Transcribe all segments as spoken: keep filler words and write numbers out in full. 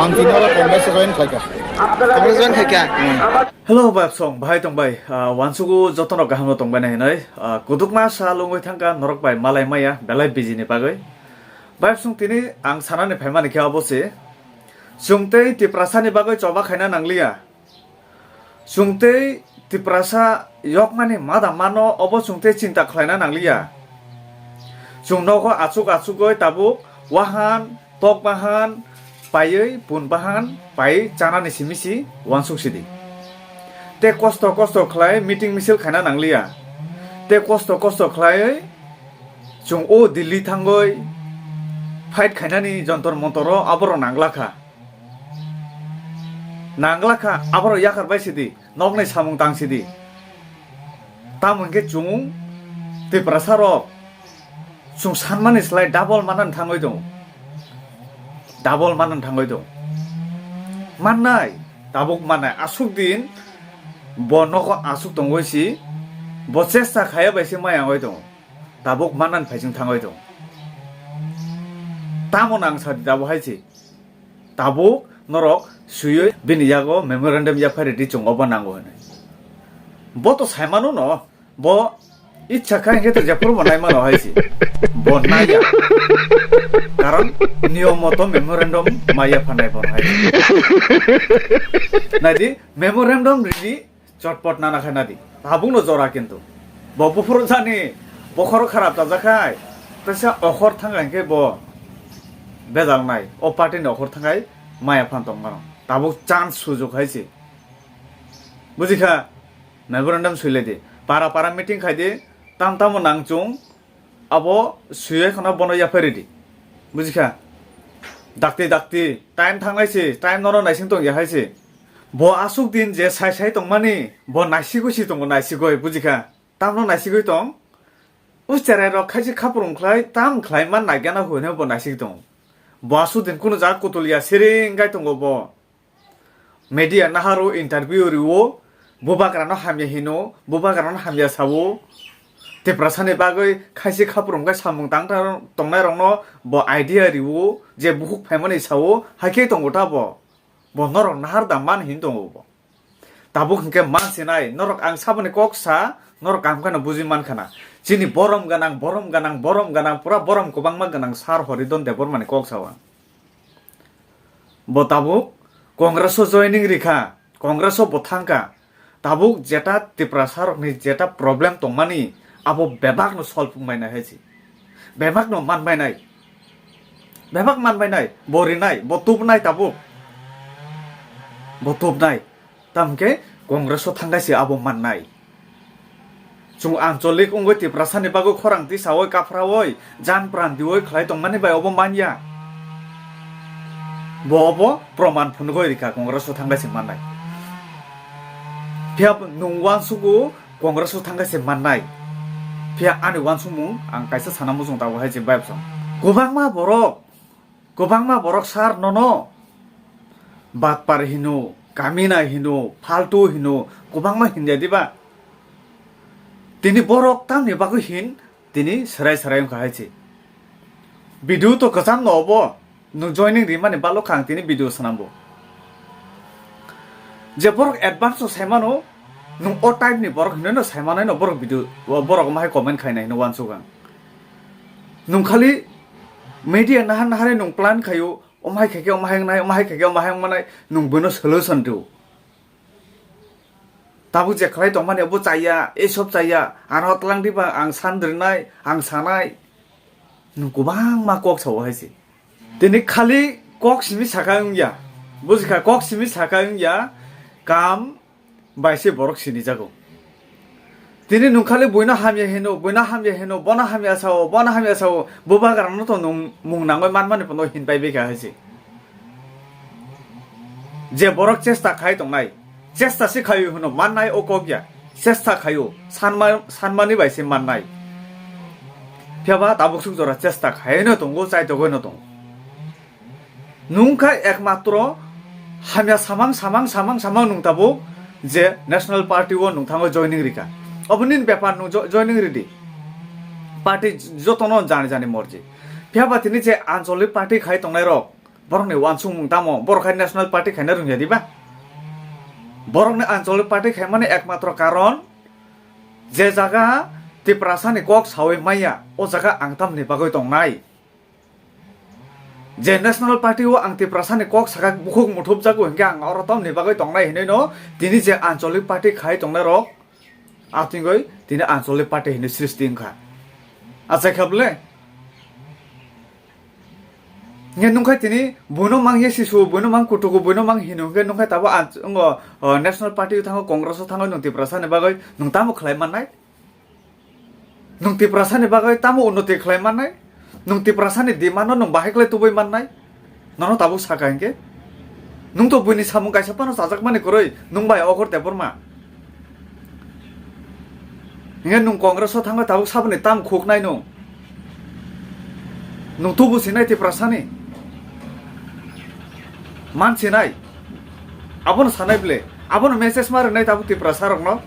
Tini oro Congress join khlaikha. Congress join khaikha. Hello, bai song, bahai tong bai. Ah, wansugo jotono kaham no tong bai nai hinoi. Ah, kudukma sa lungoi thangka norok bai malai maya belai busy ni bagoi. Bai song tini ang sanani phaimani khe abo se. Chwng tei Tiprasa ni bagoi choba khaina nangliya. Chwng tei Tiprasa yokmani mada mano obo chwng tei chinta khlaina nangliya. Chwng nogo achuk achugoi tabuk wahan, tok bahan, paiwi pun bahan, pai chanani simi si wansuk sidi. Te kosto kosto khlai meeting misil khaina nangliya. Te kosto kosto khlaiwi chwng o Delhi thangoi fight khainani jontor montoro aboro nanglakha. Nanglakha, aborok yakar bai sidi, nokni samung tang sidi. Tamo hwnkhe chwng Tiprasa rok chwng sanmani slai double manani thangwi tongo. Double manani thangwi tongo. Mannai, tabuk mannai, aswk din bo nogo aswk tongwi si, bo chesta khaya bai se maya wngwi tongo. Tabuk mannani phaising thangwi tongo. Tamo nang sadi tabuk hai se. Tabuk norok swiwi bini yago memorandum yaphai ridi chwng obo nango hinwi. Bo to saimano no, bo ichha kha hinkhe to jephuru bo naimano hai se. Bo naiya. Karon niyom moto memorandum ma yaphanai bo hai se. Naidi memorandum ridi chotpot nana khe nadi. Tabukno jora kintu. Bo buphuru jani bokhoro kharap jajakhai. Teisa okhor thangkha hinkhe bo bejal nai. O party ni okhor thangkhai maya phan tong mano. Tabuk chance sujok hai se. Bujikha? Memorandum suilai di. Para para meeting khai di. Tam tamo nang chwng. Abo swiwi kheno bono yaphai ridi. Bujikha? Dakti dakti. Time thangnai se. Time nono naising tong ya hai se. Bo aswk din je sai sai tongmani, bo naisigwi si tongo, naisigwi, bujikha? Tamno naisigwi tong? O cherai rok khaisi khapurung khlai, tam khlai man naigana hwnwi bo naisigwi tongo. Bo aswk din kunu jaga kutul ya, siring gai tongo bo. Media naharo interview riwo, bubagrano hamya hino, bubagrano hamya sawo. Tiprasani bagwi khaisi khapurung khe samung tang tang tongnai rokno bo idea riwo, je bukhuk phaimani sawo, hakhe tongo ta bo. Bo norok nahar da man hin tongo bo. Tabuk hinkhe man sinai, norok ang saboni kok sa, norok kaham kheno buji man khana. Chini borom ganang, borom ganang, borom ganang, pura borom kwbangma ganang sir Horidon Debbarmani kok sao ang. Bo tabuk Congress o joining rikha, Congress o bo thangkha. Tabuk jeta Tiprasa rokni jeta problem tongmani abo bebakno solve wngmai nai hai se. Bebakno manbai nai. Bebak manbai nai, bo rinai, bo tubnai tabuk. Bo tubnai. Tamkhe Congress o thangkha se abo mannai. Chwng ancholik wngwi Tiprasani bagwi khorang tisawi kaphrawi jan pran diwi khlai tongmani bai obo manya. Bo obo proman phunugwi rikha Congress o thangkha se mannai. Phiya nwng uansugo Congress o thangkha se mannai. Phiya ani uansukmung ang kaisa sana muchung tabuk hai se bai bwsong. Kwbangma borok, kwbangma borok sir nono batpar hino, kamina hino, faltu hino, kwbangma hinjai diba? Tini borok tamni bagwi hin, tini serai serai wngkha hai se. Video to kwcham no obo, nwng joining rimani balo kha ang tini video swnambo. Je borok advance o saimano, nwng o type ni borok hinwi no saimanai no borok video, borok omo hai comment khainai hinwi uansuk ang. Nwng khali media nahar nahar nwng plan khaio, omo hai khaikhe omo hai wngnai, omo hai khaikhe omo hai wngmanai, nwng bono solution rw. Tabuk je khlai tongmani abo chaya, ei sob chaya, ano tlang diba ang san rinai, ang sanai. Nwng kwbangma kok sao hai se. Tini khali kok simi saka wngya. Bujikha, kok simi saka wngya, kam bai se borok sinijago. Tini nwng khali buino hamya hino, buino hamya hino, bono hamya sao, bono hamya sao, bubagrano to nwng mung nangwi manmani phano hinpai bikha hai se. Je borok chesta khai tongnai, chesta se khaio hwno mannai o kok ya. Chesta khaio, sanma-, sanmani bai se mannai. Phiya ba tabuk suk jora chesta khaino tongo, chaitogwino tongo. Nwng kha ekmatro hamya samang, samang, samang, samang nwng tabuk je National Party o nwng thango joining rikha. Obo nini bepar nwng jo-, joining ridi. Party jotono jani jani morji. Phiya ba tini je ancholik party khai tongnai rok, Borokni uansukmung tamo? Borok hai National Party khaina rwngya diba? Borokni Anchalik Party khaimani ekmatro karon je jaga Tiprasani kok sawi maya, o jaga ang tamni bagwi tongnai. Je National Party o ang Tiprasani kok saka bukhuk muthupjago hinkhe ang oro tamni bagwi tongnai hinwi no tini je Anchalik Party khai tongnai rok, atingwi tini Anchalik Party hinwi srishti wngkha. Achai kha bwle? Hinkhe nungkhai tini buino mang yesisu, buino mang kutuku, buino mang hino hinkhe nungkhai tabo ang, wngo, o, National Party o thango, Congress o thango, nung Tiprasani bagwi nung tamo khlai mannai? Nung Tiprasani bagwi tamo unnoti khlai mannai? Nung Tiprasani demand no nung bahai khlai tubui mannai? Nono tabuk saka hinkhe? Nung to buini samung kaisa phano chajakmani kwrwi, nung bai Oghor Debbarma. Hinkhe nung Congress o thangwi tabuk saboni tam khuknai nung? Nung tubu sinai Tiprasani? Man sinai? Abono sanai ble. Abono message ma rwnai tabuk Tiprasa rokno.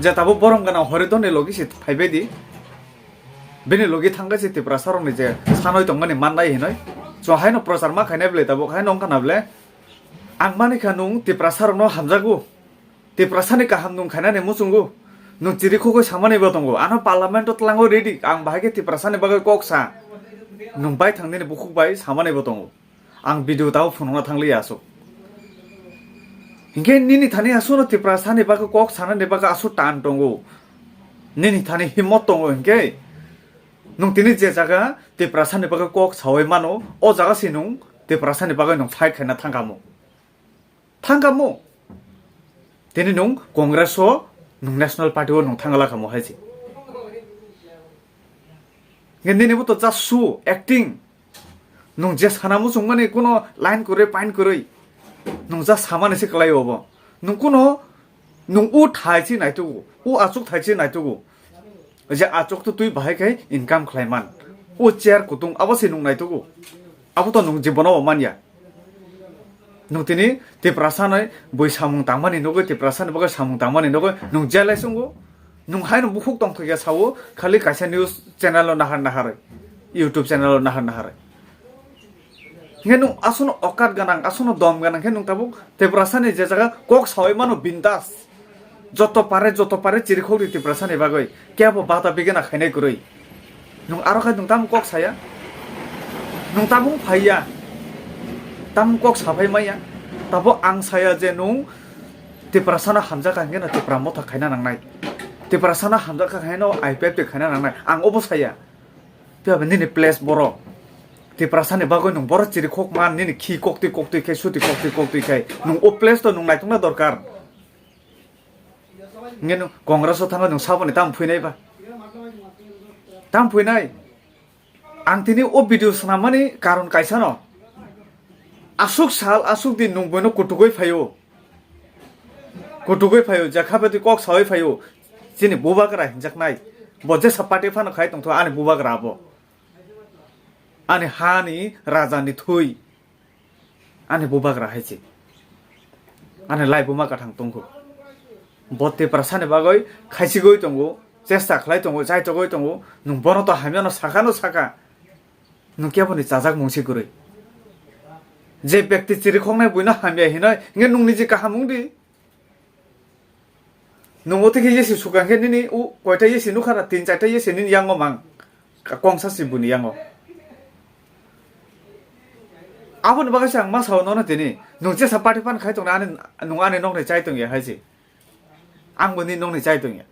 Je tabuk borom gana Horidon ni logi si phaibai di. Bini logi thangkhe si Tiprasa rokni je sanoi tongmani mannai hinoi. Chwng haino prochar ma khainai ble tabuk haino wngkha na ble. Ang manikha nung Tiprasa rokno hamjago. Tiprasani kaham nung khainani muchungo. Nung chirikhogwi samani bo tongo. Ano parliament o tlango ready. Ang bahai khe Tiprasani bagwi kok sa. Nung bai thang nini bukhuk bai samani bo tongo. Ang video tao phunukna thangliya aswk. Hinkhe nini thani aswkno Tiprasani bagwi kok sanani bagwi aswk tan tongo. Nini thani himmot tongo hinkhe. Nung tini je jaga Tiprasani bagwi kok sawi mano, o jaga si nung Tiprasani bagwi nung fight khaina thangkamo. Thangkamo. Tini nung Congress o, nung National Party o nung thangla kamo hai se. Nge nini bo to just show, acting. Nung je sana muchung mani kuno line kwrwi, pain kwrwi. Nung just samani se kwlai obo. Nung kuno, nung u thai se naitugo, u achuk thai se naitugo. Je achuk to twi bahai khai income khlai man. O chair kutung abo se nung naitugo. Abo to nung jibono bo manya. Nung tini Tiprasa noi bui samung tangmani nugwi, Tiprasa ni bagwi samung tangmani nugwi nung jealous wngo. Nung haino bukhuk tongthokya sao, khali kaisa news channel o nahar naharwi, YouTube channel o nahar naharwi. Nge nung aswkno okat ganang, aswkno dom ganang khe nung tabuk Tiprasani je jaga kok sawi mano bindas. Joto pare, joto pare chirikhok di Tiprasani bagwi. Kebo bata bigena khainai kwrwi. Nung aro khai nung tamo kok saya? Nung tamo phaiya? Tamo kok saphai maya? Tabo ang saya je nung Tiprasano hamjak kha hwnkhe no Tipra motha khaina nangnai. Tiprasano hamjak kha hwnkhe no I P F T khaina nangnai. Ang obo saya. Phiya ba nini place boro. Tiprasani bagwi nung boro chirikhok man, nini khi koktwi koktwi khai, suti koktwi koktwi khai. Nung o place to nung naitokna dorkar. Nge nung Congress o thangwi nung saboni tam phuinai ba? Tam phuinai? Ang tini o video swnamani karon kaisa no. Aswk sal, aswk din nung boino kutugwi phaio. Kutugwi phaio, je kha betwi kok sawi phaio. Chini bubagra hinjaknai. Bo jesa party phano khai tongtho ani bubagra abo. Ani hani raja ni thwi. Ani bubagra hai se. Ani laibuma kathang tongkho. Bo Tiprasani bagwi khaisigwi tongo, chesta khlai tongo, chaitogwi tongo. Nung bono to hamyano sakano saka. Nung keboni chajak mung si kwrwi. Je bekti chirikhoknai buino hamya hinoi, nge nung niji kaham wng di. Nung o twi khe yesi sukang khe nini u koita yesi nukha na, tin charta yesi nini yango mang. Ka kongsa si buni yango. Aboni bagwi se ang ma sao nono tini. Nung jesa party phan khai tongna ani, nung ani nokni chai tongya hai se. Ang bo nini nokni chai tongya.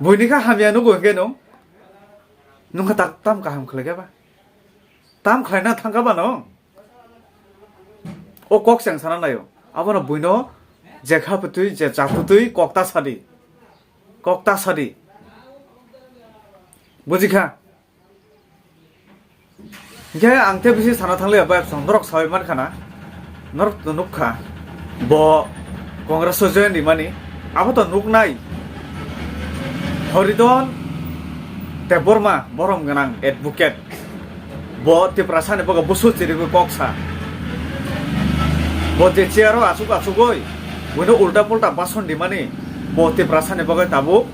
Buini kha hamya nugo hwnkhe nung. Nung kha tak tam kaham khlai khe ba. Tam khlaina thang kha ba nung. O kok se ang sana naio. Abono buino je kha putui, je cha putui kok ta sadi. Kok ta sadi. Buji kha? Hinkhe ang tei bisi sana thangliya bai absong norok sawi man khana. Norok to nuk kha. Bo Congress o join rimani. Abo to nuknai. Horidon Debbarma borom gwnang advocate. Bo Tiprasani bagwi busu chirigwi kok sa. Bo je chair o achuk achugwi, buino ulta pulta bason dimani, bo Tiprasani bagwi tabuk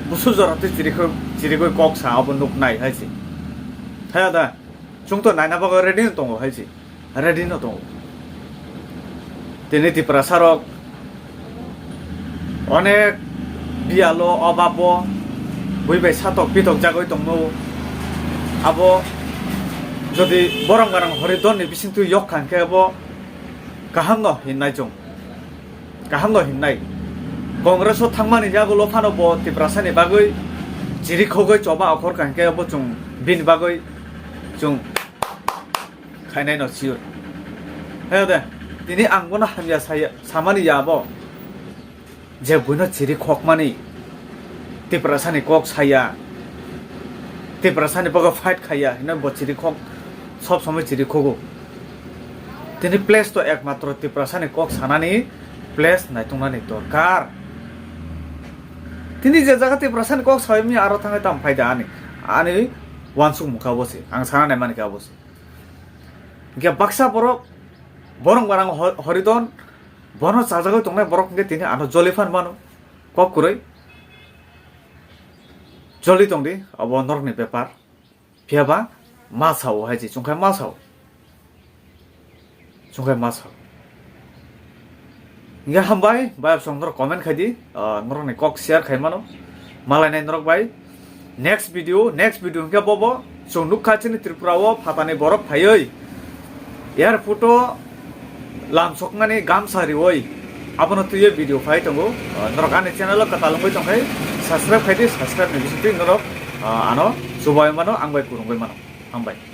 busu jora twi chirigwi, chirigwi kok sa, abo nuknai hai se. Thaya da? Chwng to naina bagwi ready no tongo hai se, ready no tongo. Tini Tiprasa rok onek biyalo obabo bui bai satok pitok jagwi tongno. Abo jodi borok barang hori donni bisingtwi yok kha hwnkhe abo kaham no hinnai chwng. Kaham no hinnai. Congress o thangmani yagulo phano bo Tiprasa ni bagwi chirikhogwi choba okhor kha hwnkhe bo chwng bini bagwi chwng khainai no sure. He de, tini ang bono hamya saya, samani ya bo. Je buino chirikhokmani, Tiprasa ni kok saya, Tiprasa ni bagwi fight khaya, hino bo chirikhok, sob somoi chirikhogo. Tini place to ekmatro Tiprasa ni kok sanani place naitungnani dorkar. Tini je jaga Tiprasa ni kok sawi mi aro thangwi tam phaida ani, ani wansuk mukha bo se, ang sana nai mani kha bo se. Hingke baksa borok, borok barang ho-, horidon, bono chajagwi tongnai borok hingke tini ano joli phan mano, kok kwrwi. Joli tongdi, abo norokni bepar. Phiya ba ma sao hai se, chwngkhe ma sao. Chwngkhe ma sao. Hingke hambai, bai absong norok comment khai di, ah, norokni kok share khai mano. Malai nai norok bai. Next video, next video hingke bobo. Chwng nukha chini Tripura o phatani borok phaiwi airport o lamsokmani gamsa riwi abono twiwi video phai tongo. Ah, norok ani channel o kwtal wngwi tongkhai subscribe khai di, subscribe ni bisingtwi norok, ah, ano chubai mano, ang bai kwrwngwi mano. Hambai.